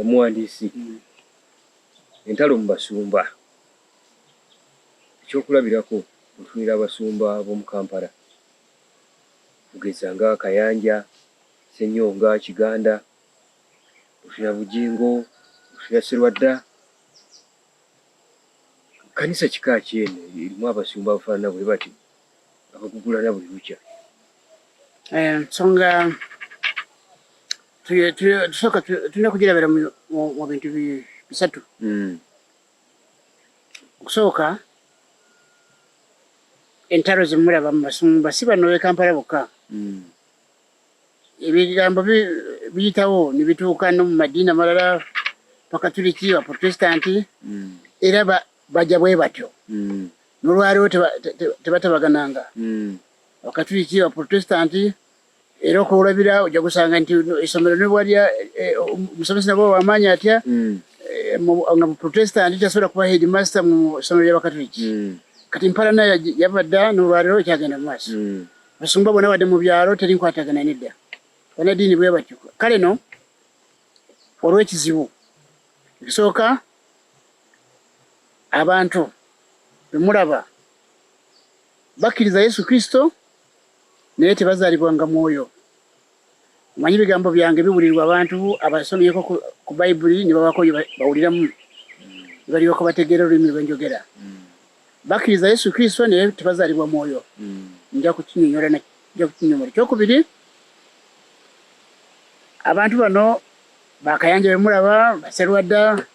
Omuwandiisi, Entalo mu basumba. Ekyokulabirako bw'otunuulira abasumba b'omu Kampala okugeza nga Kayanja, Ssenyonga, Kiganda, bw'otunuulira Bugingo, bw'otunuulira Sserwadda, kkanisa kika ki eno erimu abasumba abafaanana bwe batyo abagugulana buli lukya? Ensonga tusooka tulina kugirabira mu bintu bisatu. Okusooka, entalo ze mulaba mu basumba si bano b'e Kampala bokka. Ebigambo biyitawo ne bituuka no mu madiini amalala, Bakatuliki, Baprotestanti, era bajja bwe batyo. N'olwaleero tebatabagananga. Abakatuliki, Abaprotestanti, era okulabira ojja kusanga nti essomero ne bwalya eh, omusomesa nabwo wamaanyi atya nga muprotestanti tasobola kuba headmaster mu ssomero ly'Abakatuliki. Kati mpalana yava dda, n'olwaleero ekyagenda mu maaso. Basumba bonna wadde mu byalo teri nkwatagana nedda, bannaddiini bwe batyo. Kale no olw'ekizibu ekisooka, abantu bemulaba bakkiriza Yesu Kristo naye tebazaalibwanga mwoyo. Omanyi ebigambo byange biwulirwa abantu abasomyeko ku Bayibuli ne babako bye bawuliramu ne balyoka bategeera olulimi lwe njogera. Bakkiriza Yesu Kristo naye tebazaalibwa mwoyo. Nja kukinyonyola nja kukinyonyola. Ekyokubiri, abantu bano Bakayanja be mulaba, Baserwadda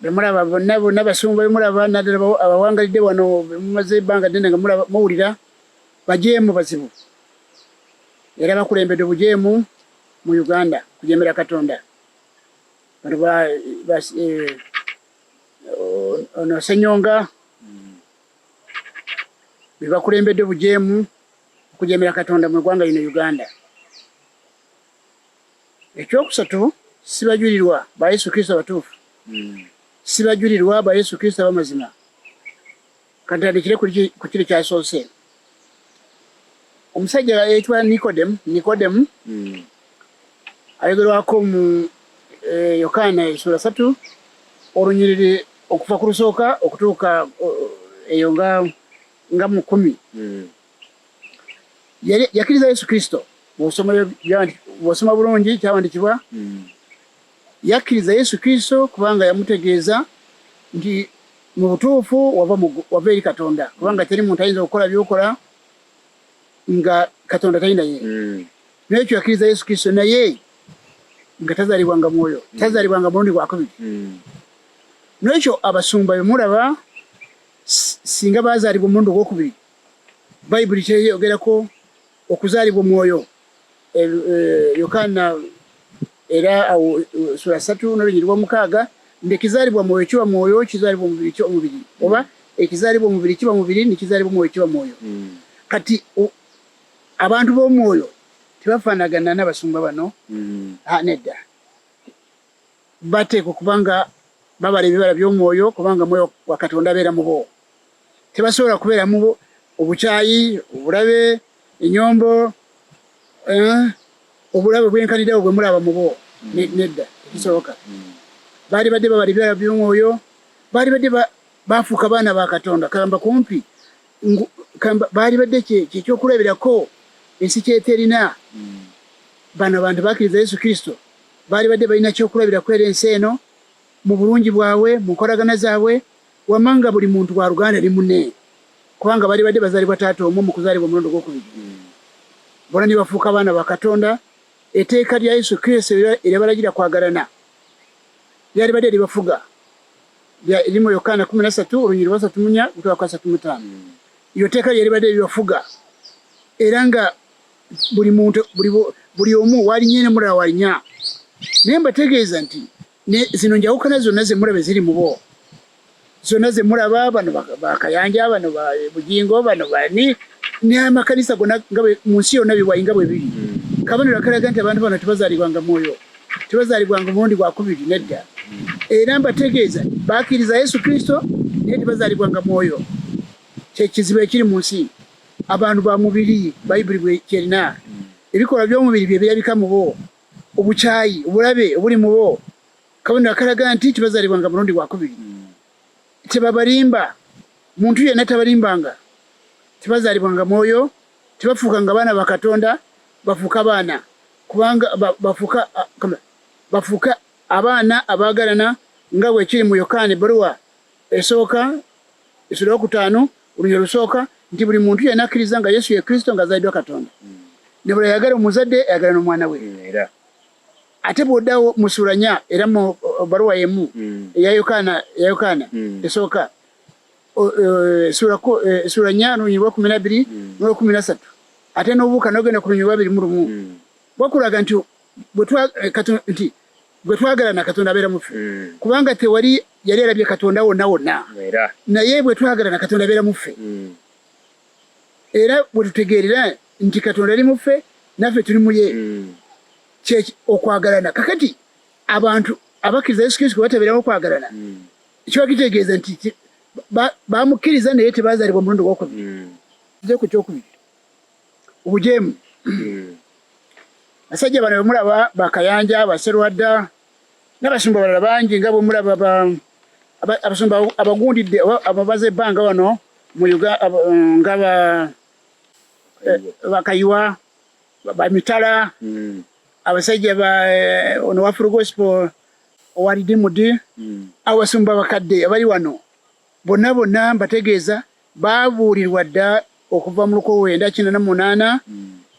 bemulaba bonna bonna, basumba bemulaba, naddala abawangalidde wano bemumaze ebbanga ddene nga mulaba muwulira, bajeemu bazibu era bakulembedde obujeemu mu Uganda, kujeemera Katonda. Bano ono Ssenyonga bebakulembedde obujeemu, okujeemera Katonda mu ggwanga lino Uganda. Ekyokusatu, si bajulirwa ba Yesu Kristo abatuufu. Si bajulirwa ba Yesu Kristo abamazima. Kantandikire ku kiri kyasoose. Omusajja ayitibwa Nikodemu, Nikodemu ayogerwako mu Yokaana essuula 3 olunyiriri okuva ku lusooka okutuuka eyo nga mu 10. Yakkiriza Yesu Kristo. Bw'osoma bulungi kyawandikibwa, yakkiriza Yesu Kristo kubanga yamutegeeza nti mu butuufu wava eri Katonda, kubanga teri muntu ayinza okukola by'okola nga Katonda tali naye. N'ekyo yakkiriza Yesu Kristo naye nga tazaalibwanga mwoyo, tazaalibwanga mulundi gwakubiri. N'ekyo abasumba be mulaba, singa baazaalibwa omulundi ogwokubiri, Bayibuli kyeyogerako okuzaalibwa omwoyo, Yokaana era awo sura 3 n'olunyiriri lw'omukaaga, nti ekizaalibwa mwoyo kiba mwoyo, ekizaalibwa omubiri kiba mubiri, oba ekizaalibwa omubiri kiba mubiri, nekizaalibwa omwoyo kiba mwoyo. Kati abantu b'omwoyo tebafaanagana n'abasumba bano. Nedda, bateekwa okuba nga babala ebibala by'omwoyo, kubanga mwoyo wa Katonda abeera mu bo. Tebasobola kubeera mu obukyayi, obulabe, ennyombo, obulabe bwenkaniddewo bwe mulaba mu bo. Nedda, tekisoboka. Baali badde babala ebibala by'omwoyo, baali badde bafuuka baana ba Katonda, kamba kumpi baali badde kyekyokulabirako ensi kyeterina. Bano abantu bakkiriza Yesu Kristo, baali badde balina kyokulabirako era ensi eno mu bulungi bwabwe, mu nkolagana zaabwe, wamma nga buli muntu wa luganda ne munne, kubanga baali badde bazaalibwa taata omu mu kuzaalibwa omulundi ogwokubiri, bona ne bafuuka baana ba Katonda. Etteeka lya Yesu Kristo eryabalagira kwagalana lyali badde libafuga, liri mu Yokaana 13 olunyiriri lwa 34 kutuuka ku 35. Eryo tteeka lyali badde libafuga, era nga buli muntu buli omu walinnya ne mulala walinnya. Naye mbategeeza nti zino njawukana zonna ze mulaba eziri mu bo, zonna ze mulaba, bano Bakayanja, bano ba Bugingo, bano bani, n'amakanisa gonna nga mu nsi yonna biwayi nga bwe biri, kabonero akalaga nti abantu bano tebazaalibwanga mwoyo, tebazaalibwanga omulundi gwakubiri, nedda. Era mbategeeza, bakkiriza Yesu Kristo naye tebazaalibwanga mwoyo. Kye kizibu ekiri mu nsi. Abantu ba mubiri, Bayibuli bwe kyerina. Ebikolwa by'omubiri bye birabika mu bo. Obukyayi, obulabe obuli mu bo kabonero akalaga nti tebazaalibwanga mulundi gwakubiri. Tebabalimba, muntu yenna tabalimbanga. Tebazaalibwanga mwoyo, tebafuukanga baana ba Katonda, bafuuka baana kubanga bafuuka bafuuka abaana abaagalana nga bwe kiri mu Yokaana ebbaluwa esooka essula yokutaano olunyiriri olusooka nti buli muntu yenna akkiriza nga Yesu ye Kristo ng'azaaliddwa Katonda. Ne buli ayagala omuzadde ayagala n'omwana we. Era Ate bw'oddawo mu ssuula nnya era mu bbaluwa y'emu eya Yokaana eya Yokaana esooka essuula 4 n'olunyiriri lwa 12 n'olwa 13 ate n'obuuka n'ogenda ku lunyiriri lwa 21 bakulaga nti nti bwe twagalana Katonda abeera mu ffe kubanga tewali yali alabye Katonda wonna wonna naye bwe twagalana Katonda abeera mu ffe era bwe tutegeerera nti Katonda ali mu ffe naffe tuli mu ye kye okwagalana. Kakati abantu abakkiriza Yesu Kristo bwe batabeeramu okwagalana kiba kitegeeza nti bamukkiriza naye tebazaalibwa mulundi ogwokubiri. Nze ku kyokubiri, obujeemu. Basajja bano bemulaba Bakayanja, Baserwadda n'abasumba abalala bangi nga bwemulaba abasumba abagundidde oba ababaze ebbanga wano mu Uganda nga Bakayiwa, Bamitala, abasajja ba ono wa Full Gospel owa Redeemed, abasumba abakadde abali wano bonna bonna mbategeeza baabuulirwa dda okuva mu 1988.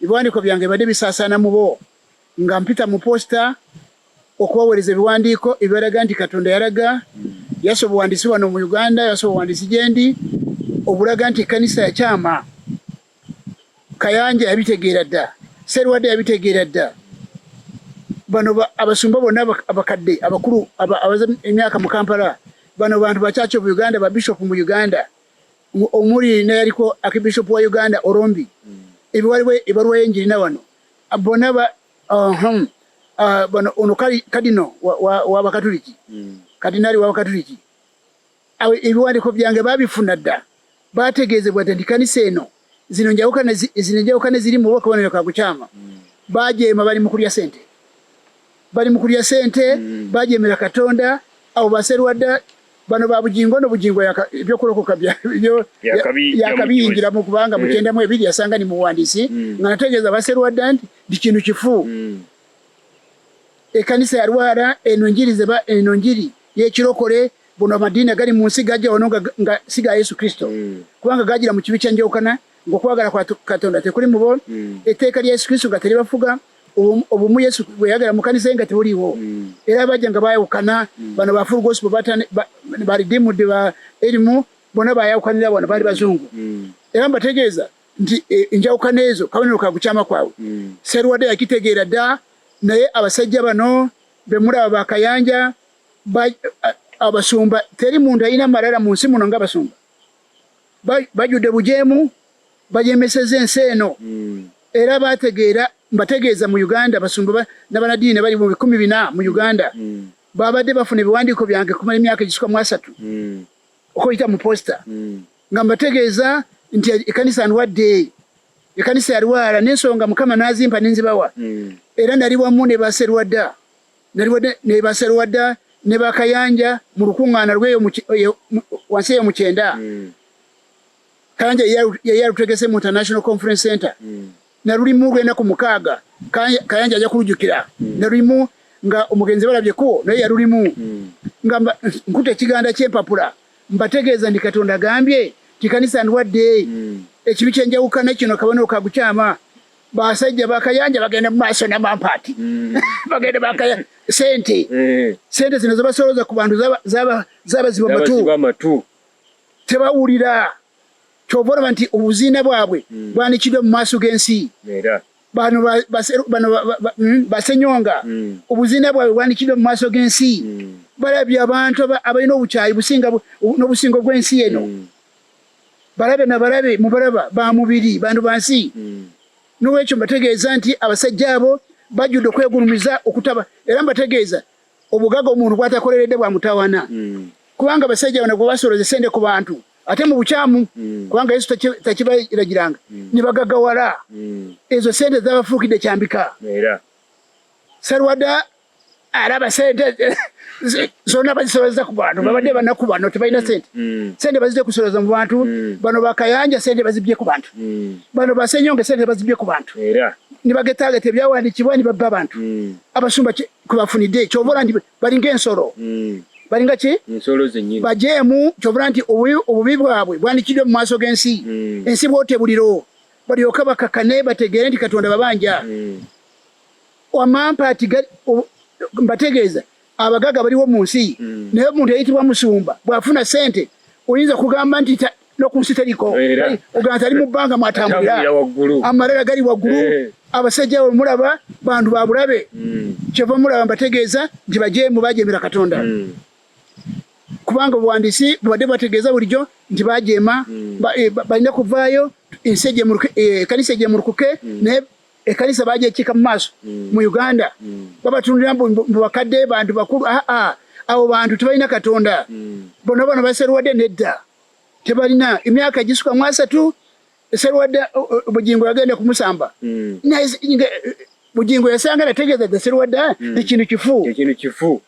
Ebiwandiiko byange bibadde bisaasaana mu bo nga mpita mu posita okubaweereza ebiwandiiko ebibalaga nti Katonda yalaga yassa obuwandiisi wano mu Uganda, yassa obuwandiisi gyendi obulaga nti ekkanisa yakyama. Kayanja yabitegeera dda, Sserwadda yabitegeera dda, bano abasumba bonna abakadde abakulu abaze emyaka mu Kampala, bano bantu ba Church of Uganda, ba bishop mu Uganda, omuli n'eyaliko Archbishop wa Uganda Orombi, ebiwaliwo ebbaluwa y'enjirina wano bonna ba bano ono kadino w'Abakatuliki, kadinali w'Abakatuliki, ebiwandiiko byange baabifuna dda, baategeezebwa dda nti kanisa eno zino njawukana zino enjawukana ziri mu akabonero ka kukyama. Baajeema, bali mu kulya sente, bali mu kulya sente, bajeemera Katonda. Abo Baserwadda bano ba Bugingo no Bugingo ebyokulokoka yakabiyingiramu kubanga mu 92 yasanga ni muwandiisi nga nategeeza Baserwadda nti kintu kifu. Ekkanisa yalwala eno njiri zeba eno njiri y'ekirokole, buno amadiini agali mu nsi gajja wano nga si ga Yesu Kristo kubanga gagira mu kibi kya njawukana ng'okwagala kwa Katonda tekuli mu bo, etteeka lya Yesu Kristo nga teribafuga, obumu Yesu bwe yayagala mu kkanisa ye nga tebuliiwo. Era bajja nga baayawukana, bano ba Full Gospel ba Redeemed ba Erimu bonna baayawukanira wano, baali bazungu. Era mbategeeza nti enjawukana ezo kabonero ka kukyama kwabwe. Sserwadda yakitegeera dda, naye abasajja bano be mulaba ba Kayanja, abasumba, teri muntu alina malala mu nsi muno ng'abasumba. Bajjudde bujeemu, bajeemesezza ensi eno. Era baategeera, mbategeeza mu Uganda abasumba n'abanaddiini bali mu 4,000 mu Uganda. Babadde bafuna ebiwandiiko byange kumala emyaka egisukka mu 30 okuyita mu posita nga mbategeeza nti ekkanisa ndwadde, ekkanisa yalwala n'ensonga Mukama n'azimpa ne nzibawa. Era nali wamu ne Baserwadda, nali ne Baserwadda ne Bakayanja mu lukuŋŋaana lw'eyo wansi eyo mu 90. Kayanja yali alutegese mu International Conference Center. Nalulimu lw'ennaku 6, Kayanja ajja kulujjukira. Nalulimu nga omugenzi balabye ko naye yalulimu nga nkutte ekiganda ky'empapula mbategeeza nti Katonda agambye nti kanisa ndwadde, ekibi ky'enjawukana kino kabonero ka kukyama. Basajja Bakayanja bagenda mu maaso n'amampaati, bagenda bakaya sente, sente zino zebasolooza ku bantu zabaziba amatu, tebawulira. Kyova olaba nti obuziina bwabwe bwanikiddwa mu maaso g'ensi. Bano Basenyonga obuziina bwabwe bwanikiddwa mu maaso g'ensi. Balabye abantu abalina obukyayi businga n'obusingo bw'ensi eno. Balabe na balabe mubalaba ba mubiri, bantu ba nsi. N'olwekyo mbategeeza nti abasajja abo bajjudde okwegulumiza okutaba, era mbategeeza obugagga omuntu bw'atakoleredde bwa mutawaana. Kubanga abasajja bano bwe basolooza essente ku bantu ate mu bukyamu, kubanga Yesu takibalagiranga, ne bagaggawala, ezo ssente zabafuukidde kyambika. Serwadda alaba sente zonna bazisoleza ku bantu, babadde banaku bano tebalina sente. Sente bazije kusoleza mu bantu. Bano bakayanja sente bazibye ku bantu. Bano basenyonge sente bazibye ku bantu. Nibagetageta ebyawandiikibwa nibabba abantu. Abasumba kwebafunidde kyova nti balinga ensolo. Balinga ki? Ensolo zennyini. Bajeemu, kyova nti obubi bwabwe bwandikiddwa mu maaso g'ensi. Ensi bwote buliro balyoka bakakane bategeere nti Katonda babanja. Wamampa ati mbategeeza abagaga baliwo mu nsi. Naye omuntu ayitibwa musumba bw'afuna sente oyinza kugamba nti n'oku nsi teriko, ogamba nti ali mu bbanga mwatambulira, amalala gali waggulu. Abasajja abo mulaba bantu ba bulabe. Kyeva mulaba mbategeeza nti bajeemu, bajeemera Katonda. Kubanga obuwandiisi bubadde bategeeza bulijjo nti bajeema, balina kuvaayo ensi ekkanisa egyemulukuke. Naye ekkanisa bagyekiika mu maaso mu Uganda. Babatundira mbu bakadde bantu bakulu. Aa, abo bantu tebalina Katonda. Bonna bano baserwadde nedda, tebalina emyaka egisuka mu 30. Serwadde Bugingo yagenda kumusamba. Bugingo yasanga nategeeza dda Serwadda ekintu kifu. Ekintu kifu.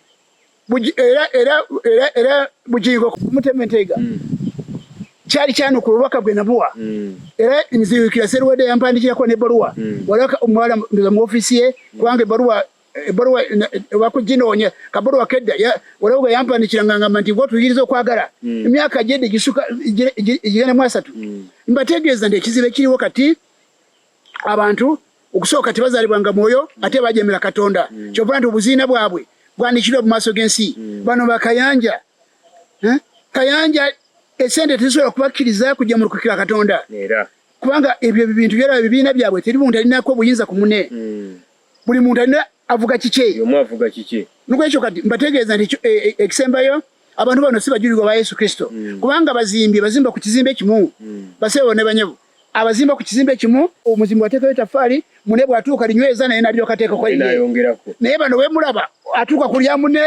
Era era era era Bugingo kumutema enteega kyali kyanukula obubaka bwe nabuwa. Era nzijukira Serwadde yampandikirako n'ebbaluwa. Waliwo omuwala ndoza mu ofiisi ye, kubanga ebbaluwa wakuginoonya kabaluwa kedda. Waliwo gwe yampandikira nga ngamba nti gwotuyigiriza okwagala emyaka gyedde gisuka gigenda mu 30. Mbategeeza nti ekizibu ekiriwo kati, abantu okusooka tebazaalibwanga mwoyo, ate bajemera Katonda. Kyova nti obuziina bwabwe bwandikirwa mu maaso g'ensi. Bano bakayanja, Kayanja esente tezisobola kubakkiriza kujja mu lukukira Katonda. Kubanga ebyo bintu byeraba ebibiina byabwe, teri muntu alinako obuyinza ku mune. Buli muntu alina avuga kike. Omu avuga kike. Nolwekyo kati mbategeeza nti ekisembayo, abantu bano si bajulirwa ba Yesu Kristo. Kubanga bazimbye bazimba ku kizimbe kimu. Baseebo ne banyebo, abazimba ku kizimbe kimu, omuzimbi wateekayo taffaali, mune bw'atuuka linyweza naye nalyoka ateekako lirye. Naye bano bwe mulaba atuuka ku lya mune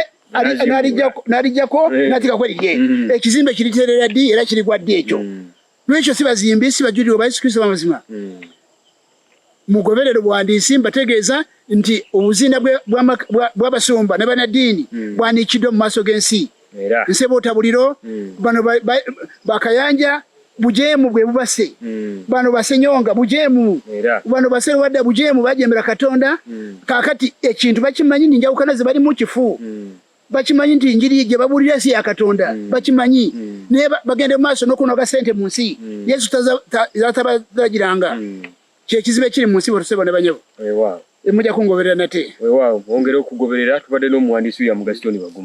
n'alijjako n'ateekako lirye. Ekizimbe kiriterera ddi era kirigwa ddi ekyo? Lwekyo si bazimbi, si bajulirwa ba Yesu Kristo bamazima. Mugoberere buwandiisi, mbategeeza nti obuzinda bw'abasumba ne bannaddiini bwanikiddwa mu maaso g'ensi. Nsi eboota buliro. Bano bakayanja bujeemu bwe bubase. Bano basenyonga bujeemu. Bano baserwadda bujeemu, bajemera Katonda. Kaakati ekintu bakimanyi nti njawukana ze balimu kifu. Bakimanyi nti njiri gye babuulira si ya Katonda. Bakimanyi. Naye bagenda mu maaso n'okunoga ssente mu nsi. Yesu tabalagiranga. Kyekizibu ekiri mu nsi, bwetusebo ne banyabo. Mujja kungoberera nate. Weewaawo, ongera okugoberera. Tubadde n'omuwandiisi William Gasitoni Baguma.